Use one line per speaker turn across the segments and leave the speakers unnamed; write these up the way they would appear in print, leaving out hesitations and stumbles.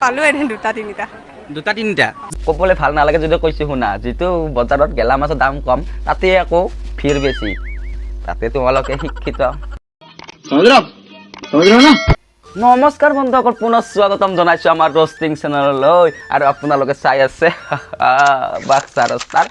পালো এনে দুটা তিনিটা।
দুটা তিনিটা।
ক'বলৈ ভাল নালাগে যদিও কৈছোঁ শুনা, যিটো বজাৰত গেলা মাছৰ দাম কম, তাতে আকৌ ভিৰ বেছি, তাতে তোমালোকে শিক্ষিত। নমস্কাৰ বন্ধুসকল, পুনৰ স্বাগতম জনাইছোঁ আমাৰ ৰষ্টিং চেনেললৈ আৰু আপোনালোকে চাই আছে বাক্সা ৰস্তাৰ।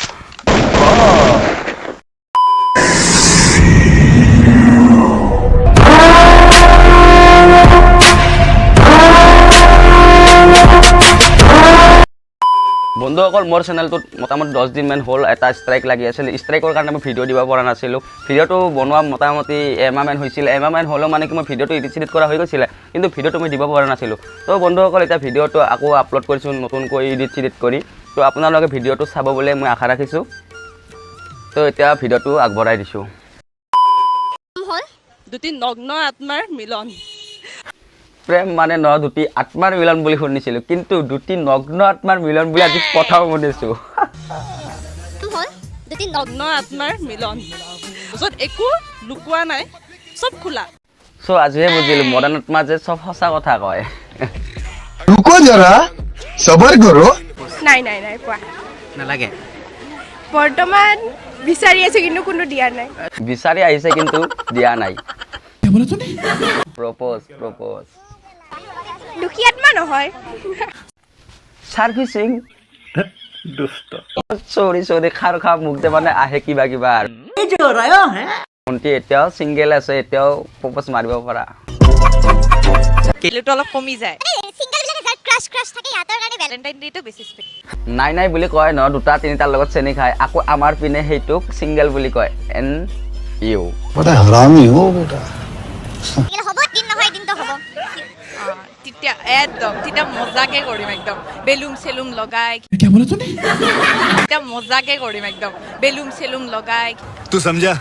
বন্ধুসকল, মোৰ চেনেলটোত মোটামুটি 10 দিনমান হ'ল এটা ষ্ট্ৰাইক লাগি আছিল। ষ্ট্ৰাইকৰ কাৰণে মই ভিডিঅ' দিব পৰা নাছিলোঁ। ভিডিঅ'টো বনোৱা মোটামুটি এমাহমান হৈছিল। এমাহমান হ'লেও মানে কি, মই ভিডিঅ'টো এডিট চিডিট কৰা হৈ গৈছিলে, কিন্তু ভিডিঅ'টো মই দিব পৰা নাছিলোঁ। তো বন্ধুসকল, এতিয়া ভিডিঅ'টো আকৌ আপলোড কৰিছোঁ নতুনকৈ এডিট চিডিট কৰি। তো আপোনালোকে ভিডিঅ'টো চাব বুলি মই আশা ৰাখিছোঁ। তো এতিয়া ভিডিঅ'টো আগবঢ়াই দিছোঁ।
হ'ল
দুটি নগ্ন আত্মাৰ মিলন।
প্ৰেম মানে ন দুটি আত্মাৰ মিলন বুলি শুনিছিলোঁ, কিন্তু দুটি নগ্ন আত্মাৰ মিলন বুলি আজি প্ৰথম শুনিছোঁ।
হ'ল দুটি
নগ্ন আত্মাৰ মিলন, য'ত একো লুকোৱা নাই, চব খোলা।
চ' আজিহে বুজিলোঁ, মডাৰ্ণ আত্মা যে চব সঁচা কথা কয়।
रुको जरा, सबर करो।
নাই নাই নাই পোৱা।
নালাগে।
বৰ্তমান বিচাৰি আছো, কিন্তু কোনো দিয়া নাই।
বিচাৰি আহিছে কিন্তু দিয়া নাই। Propose, propose.
দুখী আত্মা নহয়।
চাৰ্ভিচিং, চৰি চৰি, খাৰ খা মুখ যে মানে আহে কিবা কিবা। আৰু ভণ্টি এতিয়াও ছিংগেল আছে, এতিয়াও প্ৰপ'জ মাৰিব পাৰা।
ভেলুটো অলপ কমি যায়।
চিংগল বিলাকে যাৰ ক্ৰাছ ক্ৰাছ থাকে, সিহঁতৰ কাৰণে
ভেলেণ্টাইন ডেটো বেছি স্পেচিয়েল।
নাই নাই বুলি কয় ন, দুটা তিনিটাৰ লগত চেনি খায়, আকৌ আমাৰ পিনে সেইটোক ছিংগেল বুলি কয়, এন ইউ।
बड़ा हरामी हो बेटा।
হ'ব, দিন নহয় দিনটো হ'ব।
তেতিয়া একদম, তেতিয়া মজাকে কৰিম একদম, বেলুন চেলুন লগাই। তেতিয়া মজাকে কৰিম একদম, বেলুন চেলুন লগাই।
तू समझा?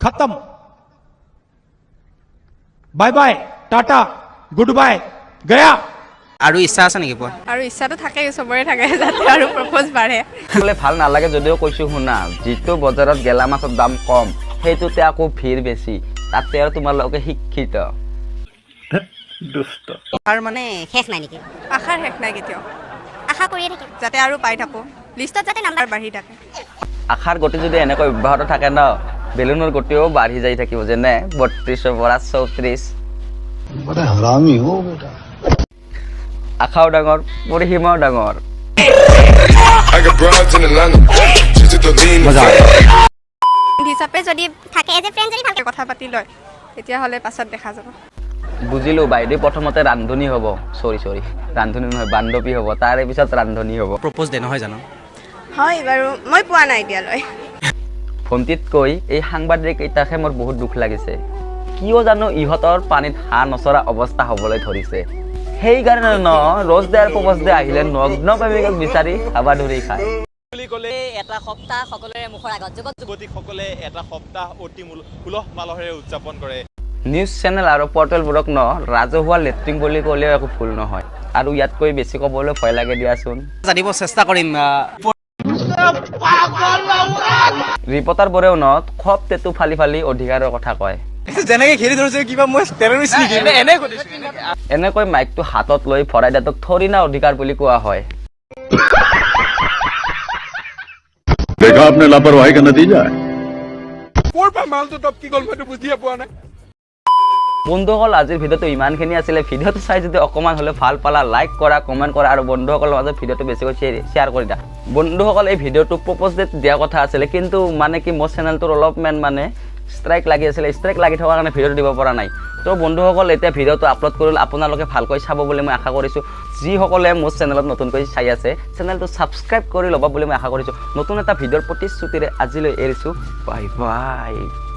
खत्म, bye bye, tata, good bye, गया।
আৰু ইচ্ছা আছে নেকি পোৱা?
আৰু ইচ্ছাটো থাকে, চবৰে থাকে, যাতে আৰু প্ৰপ'জ বাঢ়ে।
ক'লে ভাল নালাগে যদিও কৈছোঁ শুনা, যিটো বজাৰত গেলা মাছৰ দাম কম, সেইটোতে আকৌ ভিৰ বেছি, তাতে আৰু তোমালোকে শিক্ষিত।
আৰু মানে
শেষ নাই নেকি?
আশাৰ শেষ নাই কেতিয়াও।
আশা কৰিয়ে থাকিম।
যাতে আৰু পাই থাকোঁ।
লিষ্টত যাতে নাম্বাৰ
বাঢ়ি থাকে।
আশাৰ গতি যদি এনেকৈ অব্যাহত থাকে ন, বেলুনৰ গতিও বাঢ়ি যাই থাকিব, যেনে 32ৰ পৰা 34।
बड़ा हरामी हो बेटा।
আশাও ডাঙৰ, পৰিসীমাও ডাঙৰ।
I got broads in Atlanta. Just to lean the
হিচাপে
যদি থাকে, এজ এ ফ্ৰেণ্ড যদি ভালকে
কথা পাতি লয়, তেতিয়াহ'লে পাছত দেখা যাব।
বুজিলো, বাইদেউ প্ৰথমতে ৰান্ধনী হ'ব, চৰি চৰি, ৰান্ধনী নহয়, বান্ধৱী হ'ব, তাৰে পিছত ৰান্ধনী হ'ব।
প্ৰপ'জ দে নহয় জানো?
হয় বাৰু, মই পোৱা নাই এতিয়ালৈ।
ভণ্টিতকৈ এই সাংবাদিক কেইটাকহে মোৰ বহুত দুখ লাগিছে। কিয় জানো ইহঁতৰ পানীত হাঁহ নচৰা অৱস্থা হ'বলৈ ধৰিছে। সেইকাৰণে ন ৰ'জ দে আৰু প্ৰপ'জ দে আহিলে নগ্ন প্ৰেমিকাক বিচাৰি হাবাথুৰি খায়।
বুলি ক'লে
এটা সপ্তাহ সকলোৰে মুখৰ আগত যুৱক
যুৱতীসকলে এটা সপ্তাহ অতি উলহ মালহেৰে উদযাপন কৰে।
নিউজ চেনেল আৰু পৰ্টেলবোৰক ন ৰাজহুৱা লেট্ৰিন বুলি ক'লেও একো ভুল নহয়। আৰু ইয়াতকৈ বেছি ক'বলৈ ভয় লাগে দিয়াচোন।
জানিব চেষ্টা কৰিম।
ৰিপৰ্টাৰবোৰেও ন খব টেটু ফালি ফালি অধিকাৰৰ কথা কয়।
যেনেকে খেলি ধৰিছে, কিবা মই টেৰৰিষ্ট নেকি? এনে সুধিছো।
এনেকৈ মাইকটো হাতত লৈ ভৰাই দিয়াটোক থৰি না অধিকাৰ বুলি কোৱা হয়?
देखा आपने लापरवाही का नतीजा है।
ক'ৰ পৰা মালটো টপকি গ'ল, মইতো বুজিয়ে পোৱা নাই।
বন্ধুসকল, আজিৰ ভিডিঅ'টো ইমানখিনি আছিলে। ভিডিঅ'টো চাই যদি অকণমান হ'লেও ভাল পালা, লাইক কৰা, কমেণ্ট কৰা আৰু বন্ধুসকলৰ মাজত ভিডিঅ'টো বেছিকৈ শ্বেয়াৰ কৰি দিয়া। বন্ধুসকল, এই ভিডিঅ'টো প্ৰপ'জ ডেট দিয়া কথা আছিলে, কিন্তু মানে কি, মোৰ চেনেলটোৰ অলপমান মানে ষ্ট্ৰাইক লাগি আছিলে। ষ্ট্ৰাইক লাগি থকাৰ কাৰণে ভিডিঅ'টো দিব পৰা নাই। তো বন্ধুসকল, এতিয়া ভিডিঅ'টো আপলোড কৰিলে আপোনালোকে ভালকৈ চাব বুলি মই আশা কৰিছোঁ। যিসকলে মোৰ চেনেলত নতুনকৈ চাই আছে, চেনেলটো ছাবস্ক্ৰাইব কৰি ল'ব বুলি মই আশা কৰিছোঁ। নতুন এটা ভিডিঅ'ৰ প্ৰতিশ্ৰুতিৰে আজিলৈ এৰিছোঁ। Bye bye.